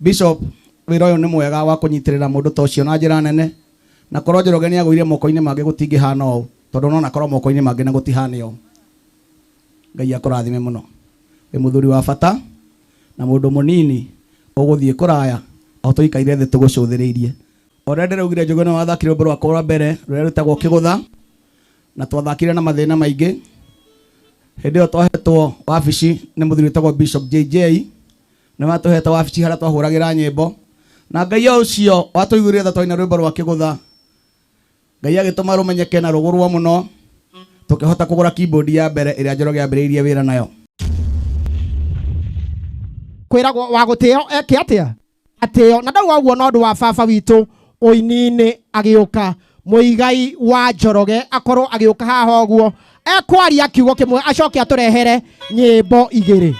Bishop, wĩra ũyũ nĩ mwega wa kũnyitĩrĩra mũndũ ta ũcio na njĩra nene, na korwo Njoroge nĩ agũire moko-inĩ mangĩ gũtingĩhana ũũ, tondũ no nakorwo moko-inĩ mangĩ na gũtihane ũũ. Ngai akũrathime mũno. Wĩ mũthuri wa bata na mũndũ mũnini ũgũthiĩ kũraya o tũikaire thĩ tũgũcũthĩrĩirie. O ũrĩa ndĩraugire, Njũgũna nĩ wathakire rwĩmbo rwakwa rwa mbere rũrĩa rwĩtagwo Kĩgũtha, na twathakire na mathĩna maingĩ. Hĩndĩ ĩyo twahetwo wabici nĩ mũthuri wĩtagwo Bishop JJ, nĩ watũhete wabici harĩa twahũragĩra nyĩmbo, na Ngai o ũcio watũiguĩrire tha twaina rwĩmbo rwa Kĩgũtha, Ngai agĩtũma rũmenyeke na rũgũrwo mũno, tũkĩhota kũgũra keyboard ya mbere ĩrĩa Njoroge ambĩrĩirie wĩra nayo. Kwĩragwo wa gũtĩo eke atĩa atĩo, na ndauga ũguo no ũndũ wa baba witũ ũini-inĩ agĩũka Mũigai wa Njoroge akorwo agĩũka haha ũguo ekwaria kiugo kĩmwe, acoke atũrehere nyĩmbo igĩrĩ,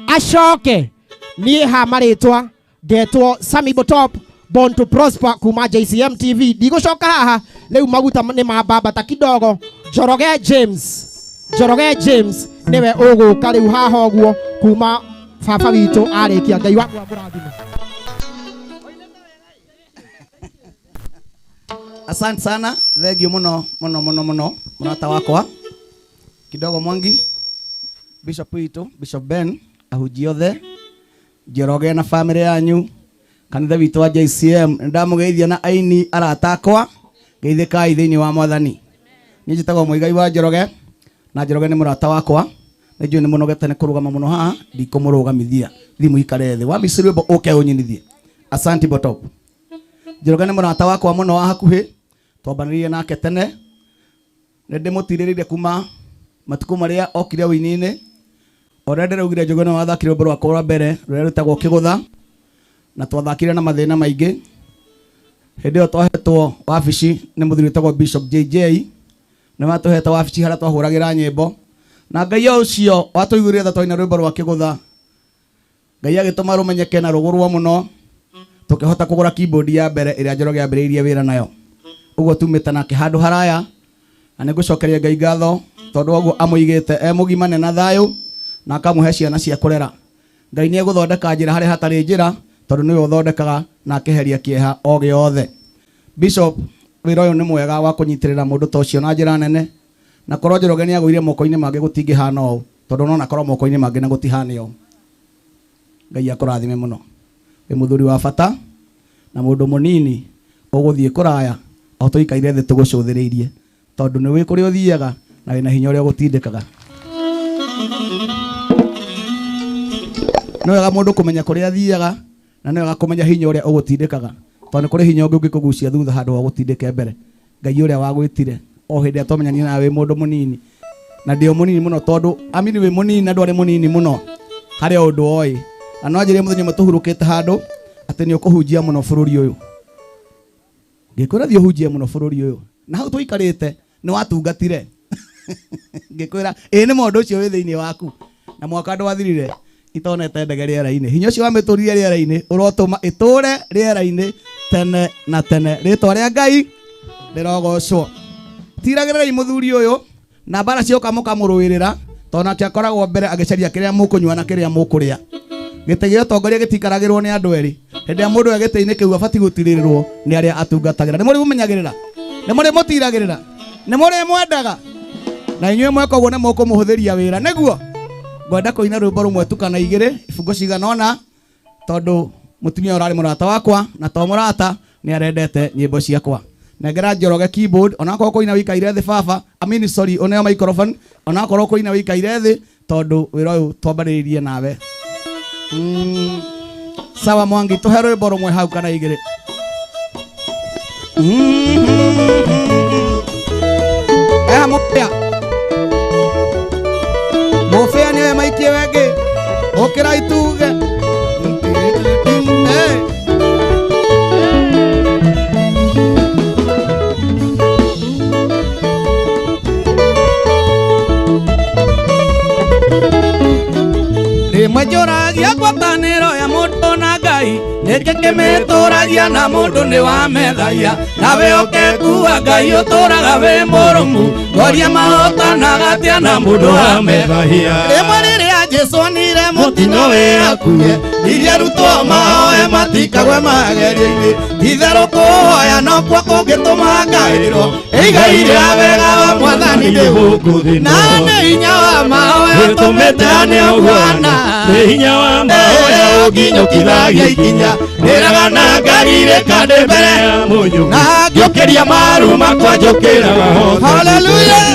acoke niĩ ha marĩtwa ngetwo Sami Botop, Born to Prosper kuma JCM TV. Ndigũcoka haha rĩu, maguta nĩ mambambata kidogo. Njoroge James, Njoroge James nĩwe ũgũka rĩu haha ũguo kuma baba witũ arĩkia. Ngai waku amũrathime. Asante sana, thank you muno muno muno muno, mũrata wakwa kidogo Mwangi, Bishop witũ Bishop Ben, ahunjia othe, Njoroge na family yanyu, kanitha witũ wa JCM, nĩndamũgeithia na aini arata akwa, geithĩkai thĩinĩ wa Mwathani. Niĩ njĩtagwo Mũigai wa Njoroge, na Njoroge nĩ mũrata wakwa. Nĩ njũĩ nĩ mũnogete nĩ kũrũgama mũno haha, ndikũmũrũgamithia, thiĩ mũikare thĩ wamici rwĩmbo ũke ũnyinithie. Asante Botop. Njoroge nĩ mũrata wakwa mũno wa hakuhĩ, twambanĩrĩire nake tene, nĩ ndĩmũtirĩrĩire kuma matukũ marĩa okire ũini-inĩ. O ũrĩa ndĩraugire, Njũgũna nĩ wathakire rwĩmbo rwakwa rwa mbere rũrĩa rwĩtagwo Kĩgũtha, na twathakire na mathĩna maingĩ. Hĩndĩ ĩyo twahetwo wabici nĩ mũthuri wĩtagwo Bishop JJ, nĩ watũhete wabici harĩa twahũragĩra nyĩmbo, na Ngai o ũcio watũiguĩrire tha twaina rwĩmbo rwa Kĩgũtha, Ngai agĩtũma rũmenyeke na rũgũrwo mũno, tũkĩhota kũgũra keyboard ya mbere ĩrĩa Njoroge ambĩrĩirie wĩra nayo. Ũguo tumĩte nake handũ haraya, na nĩ ngũcokeria Ngai ngatho tondũ ũguo amũigĩte e mũgima na thayũ na akamũhe ciana cia kũrera. Ngai nĩ egũthondeka njĩra harĩa hatarĩ njĩra, tondũ nĩwe ũthondekaga na akeheria kĩeha o gĩothe. Bishop, wĩra ũyũ nĩ mwega wa kũnyitĩrĩra mũndũ ta ũcio na njĩra nene, na korwo Njoroge nĩ agũire moko-inĩ mangĩ gũtingĩhana ũũ, tondũ no nakorwo moko-inĩ mangĩ na gũtihane ũũ. Ngai akũrathime mũno. Wĩ mũthuri wa bata na mũndũ mũnini ũgũthiĩ kũraya o tũikaire thĩ tũgũcũthĩrĩirie, tondũ nĩ wĩ kũrĩa ũthiaga na wĩna hinya ũrĩa ũgũtindĩkaga. Nĩ wega mũndũ kũmenya kũrĩa athiaga, na nĩ wega kũmenya hinya ũrĩa ũgũtindĩkaga, tondũ nĩ kũrĩ hinya ũngĩ ũngĩkũgucia thutha handũ wa gũtindĩke mbere. Ngai ũrĩa wagwĩtire o hĩndĩ ĩrĩa twamenyanire nawe wĩ mũndũ mũnini, na ndĩ o mũnini mũno, tondũ amini wĩ mũnini na ndwarĩ mũnini mũno harĩ o ũndũ oĩ, na no anjĩrire mũthenya ũmwe tũhurũkĩte handũ atĩ nĩ ũkũhunjia mũno bũrũri ũyũ. Ngĩkwĩra thiĩ ũhunjie mũno bũrũri ũyũ, na hau tũikarĩte nĩ watungatire. Ngĩkwĩra ĩĩ nĩ mũndũ ũcio wĩ thĩinĩ waku, na mwaka ndwathirire itonete ndege rĩera-inĩ. Hinya ũcio wamĩtũrire rĩera-inĩ ũrotũma ĩtũre rĩera-inĩ tene na tene. Rĩtwa rĩa Ngai rĩrogocwo. Tiragĩrĩrai mũthuri ũyũ na mbara cioka mũkamũrũĩrĩra, tondũ nake akoragwo mbere agĩcaria kĩrĩa mũkũnyua na kĩrĩa mũkũrĩa. Gĩtĩ gĩa ũtongoria gĩtikaragĩrwo nĩ andũ erĩ. Hĩndĩ ĩrĩa mũndũ e gĩtĩ-inĩ kĩu abatiĩ gũtirĩrĩrwo nĩ arĩa atungatagĩra. Nĩ mũrĩ mũmenyagĩrĩra, nĩ mũrĩ mũtiragĩrĩra, nĩ mũrĩ mwendaga, na inyuĩ mweka ũguo nĩ mũkũmũhũthĩria wĩra. Nĩguo ngwenda kũina rwĩmbo rũmwe tu kana igĩrĩ, ibungo cigana ũna, tondũ mũtumia ũrarĩ mũrata wakwa, na to mũrata, nĩ arendete nyĩmbo ciakwa. Nengera Njoroge keyboard, onakorwo kũina wĩikaire thĩ baba, I mean sorry, ũneo microphone, onakorwo kũina wĩikaire thĩ, tondũ wĩra ũyũ twambarĩrĩirie nawe. Sawa Mwangi, tũhe rwĩmbo rũmwe hau kana igĩrĩ. Eha mũbĩa, mũbĩa nĩwe maikie wengĩ, ũkĩra ituge. Hey. Rĩmwe njũragia ngwatanĩro ya mũndũ na Ngai nĩkĩ kĩmĩtũragia, na mũndũ nĩ wamethagia nawe ũkekua Ngai ũtũraga wĩ mũrũmu, ngoria mahotanaga atĩa na mũndũ wa methagia. Rĩmwe rĩrĩa Jesu anire mũtino wĩ hakuhĩ iria arutwo mahoe matikagwe magerio-inĩ itherũ kũhoya no kuo kũngĩtũma ngaĩrwo igai rĩa wega wa mwathani ndĩ gũkũ thĩ na nĩ hinya wa mahoya ũtũmĩte ane ũguana nĩ hinya wa mahoya ũnginyũkithagia ikinya ndĩraga na ngagirĩka ndĩ mbere ya mũnyũki na ngĩũkĩria maru makwa njũkĩraga hotete. Hallelujah.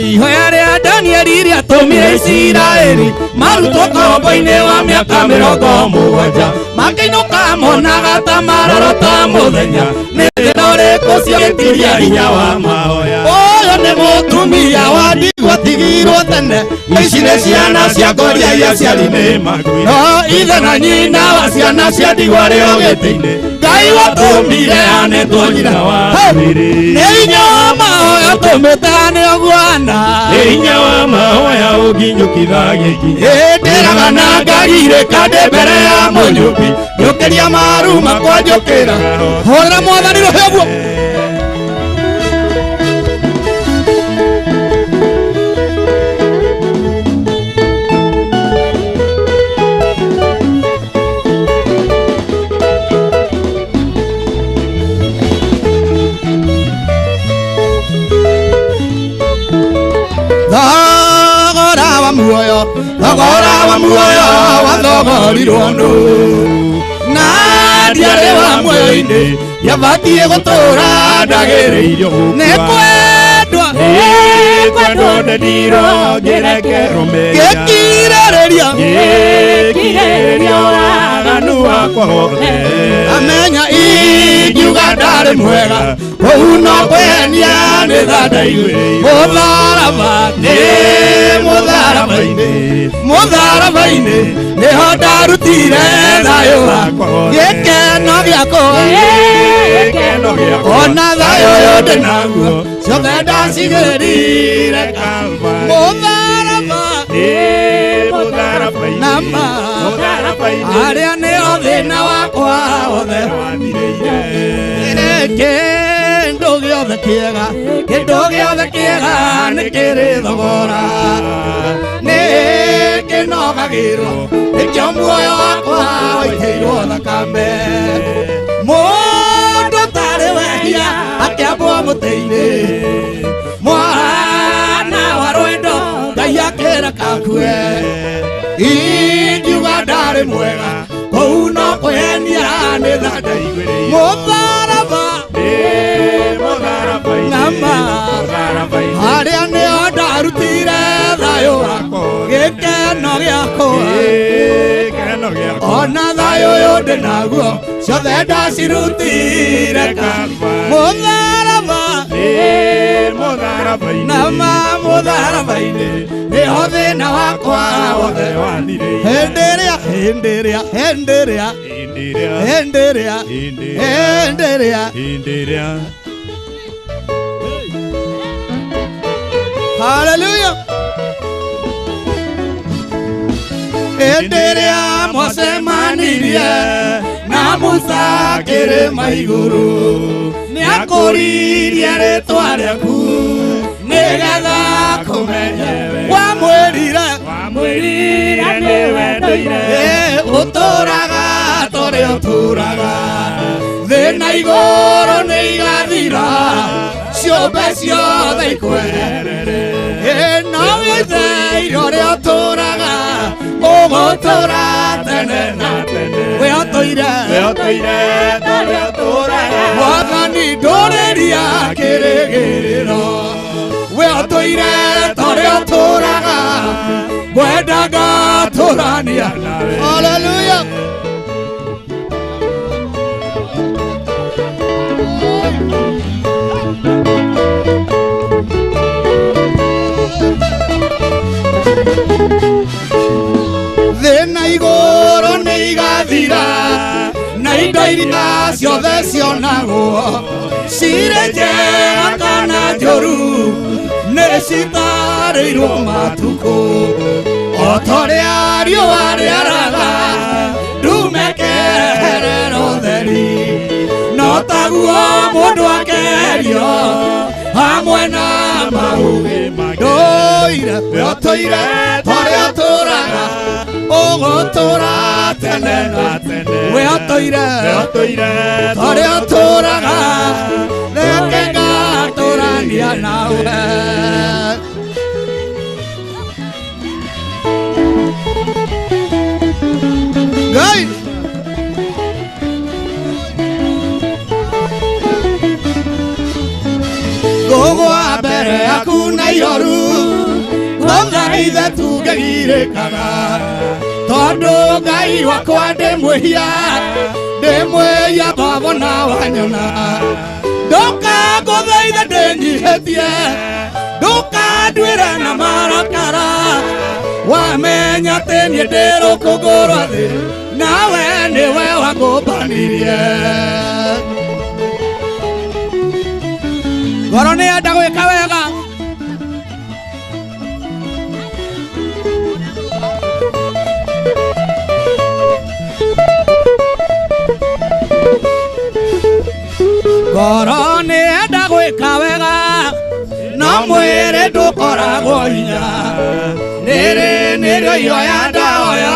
Ihoya rĩa Danieli rĩatũmire Isiraeli marutwo ngombo-inĩ wa mĩaka 70 makĩinũka monaga ta marorota mũthenya nĩ thĩna ũrĩkũ ciagĩtiria hinya wa mahoya ũyũ nĩ mũtumia wa ndigwa tigirwo tene ici nĩ ciana cia ngoria iria ciari nĩ makuire no ithe na nyina wa ciana cia ndigwa rĩo gĩtĩ-inĩ Ngai watũmire anĩtwo nyina wa Hey! mwĩrĩ. Nĩ hinya wa mahoya ũtũmĩte ane ũguana nĩ hinya wa mahoya ũnginyũkithagia ikinya ndĩraga na ngagirĩka ndĩ mbere ya mũnyũmbi njũkĩria maru makwa njũkĩra hũrĩra mwathani rũhĩ ũguo thogora wa muoyo thogora wa muoyo wathogorirwo nũ na ndiarĩ wa muoyo-inĩ ndiabatiĩ gũtũũra ndagĩrĩirio nĩ kwendwa kwendwo ndendirwo ngĩrekerwo mehia gĩkirĩrĩria gĩkirĩrĩria waganu wakwa wothe amenya ingiuga ndarĩ mwega kũu no kwĩhenia nĩ tha ndaiguĩrĩirwo mũtharaba nĩ mũtharaba-inĩ mũtharaba-inĩ nĩho ndarutire thayũ wakwa gĩkeno gĩakwa gĩkeno gĩakwa ona thayũ ũyũ ndĩ naguo ciothe ndacigĩrire Kalvari mũtharaba nĩ mũtharaba-inĩ Nama. mũtharaba-inĩ arĩa nĩo thĩna wakwa wothe wathirĩire kĩndũ gĩothe kĩega kĩndũ gĩothe kĩega nĩ kĩrĩ thogora nĩ kĩnogagĩrwo nĩkĩo muoyo wakwa waitĩirwo thakame mũndũ tarĩ wehia akĩambwo mũtĩ-inĩ mwana wa rwendo Ngai akĩra kakue ingiuga ndarĩ mwega kũu no kũhenia nĩ tha ndaiguĩrĩirwo mũtharaba nĩ mũtharaba-inĩ Nama. mũtharaba-inĩ harĩa nĩho ndarutire thayũ wakwa gĩkeno gĩakwa gĩkeno gĩakwa ona thayũ ũyũ ndĩ naguo ciothe ndacirutire Kalvari mũtharaba nĩ mũtharaba-inĩ nama mũtharaba-inĩ nĩho thĩna wakwa wothe wathirĩire hĩndĩ ĩrĩa hĩndĩ ĩrĩa hĩndĩ ĩrĩa hĩndĩ ĩrĩa hĩndĩ ĩrĩa hĩndĩ hĩndĩ ĩrĩa hĩndĩ ĩrĩa Hallelujah. Hĩndĩ ĩrĩa mwacemanirie na Musa kĩrĩma igũrũ nĩakũririe rĩtwa rĩaku nĩgetha kũmenye wamwĩrire wamwĩrire nĩwe ndũire ũtũraga torĩa ũtũraga thĩ na igũrũ nĩ igathira ciũmbe ciothe ikweherere no wĩtheire ũrĩa ũtũraga ũgũtũra tene na tene we ũtũire we ũtũire torĩa ũtũraga mwathani ndũrĩria kĩrĩgĩrĩro we ũtũire torĩa ũtũraga ngwenda ngatũrania nawe. Hallelujah. Thĩ na igũrũ nĩ igathira na indo iria ciothe cionagwo cirĩ njega kana njũru nĩ citarĩirwo matukũ o ta ũrĩa riũa rĩaraga Otaguo mũndũ akerio hamwe na maũgĩ ndũire we ũtũire torĩa ũtũraga ũgũtũra tene na tene we ũtũire torĩa ũtũraga reke ngatũrania nawe. Ngai ngũgwa mbere yaku na ihoru ngũthaithe tungĩgirĩkaga tondũ Ngai wakwa ndĩ mwĩhia baba na wanyona ndũkangũthaithe ndĩnyihĩtie ndũkanduĩre na marakara wamenya atĩ niĩ ndĩ rũkũngũ rwa thĩ nawe nĩwe wangũmbanirie. Ngoro nĩ yenda gwĩka wega ngoro nĩ yenda gwĩka wega no mwĩrĩ ndũkoragwo hinya nĩrĩ nĩrĩo ihoya ndahoya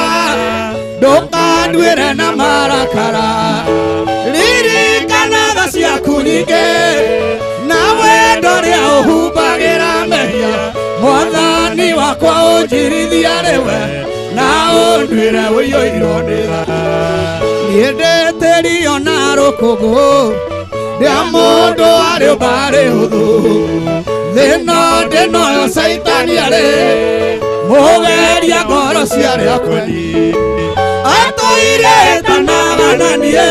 ndũkanduĩre na marakara ririkana tha ciaku nyingĩ na wendo ũrĩa ũhumbagĩra mehia mwathani wakwa ũnjirithia rĩwe na ũnduĩre ũiyũirwo nĩ tha. Niĩ ndĩtĩrio na rũkũngũ rĩa mũndũ arĩ ũmbarĩ hũthũ thĩna ndĩnoyo caitani arĩ mũgeria ngoro cia arĩa akweni atũire tanaga na niĩ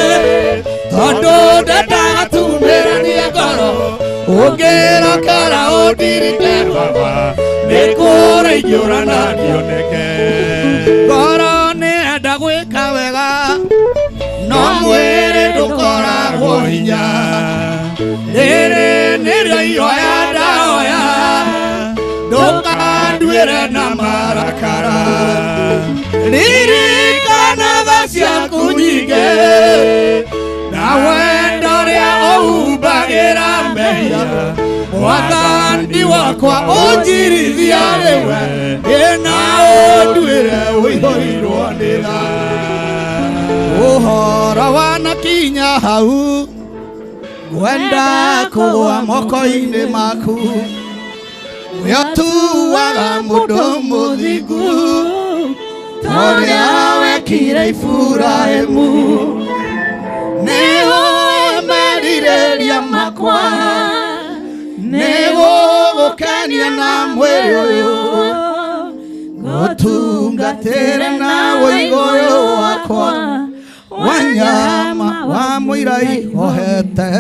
tondũ ndendaga tumĩranie ngoro ũngĩrokera ũndirike baba nĩ kũra ingĩũra na ndioneke. Ngoro nĩ enda gwĩka wega no mwĩrĩ ndũkoragwo hinya rĩrĩ nĩrĩo ihoya ndahoya ndũkanduĩre na marakara ririkana tha ciaku nyingĩ na wendo ũrĩa ũhumbagĩra mehia mwathani wakwa ũnjirithia rĩwe ĩna ũnduĩre ũihũirwo nĩ tha. Ũhoro wanakinya hau ngwenda kũgũa moko-inĩ maku we ũtuaga mũndũ mũthingu torĩa wekire Iburahĩmu nĩũĩ merirĩria makwa nĩgũgũkenia na mwĩrĩ ũyũ ngũtungatĩre na ũigũ ũyũ wakwa wa nyama wa mũirai ohete.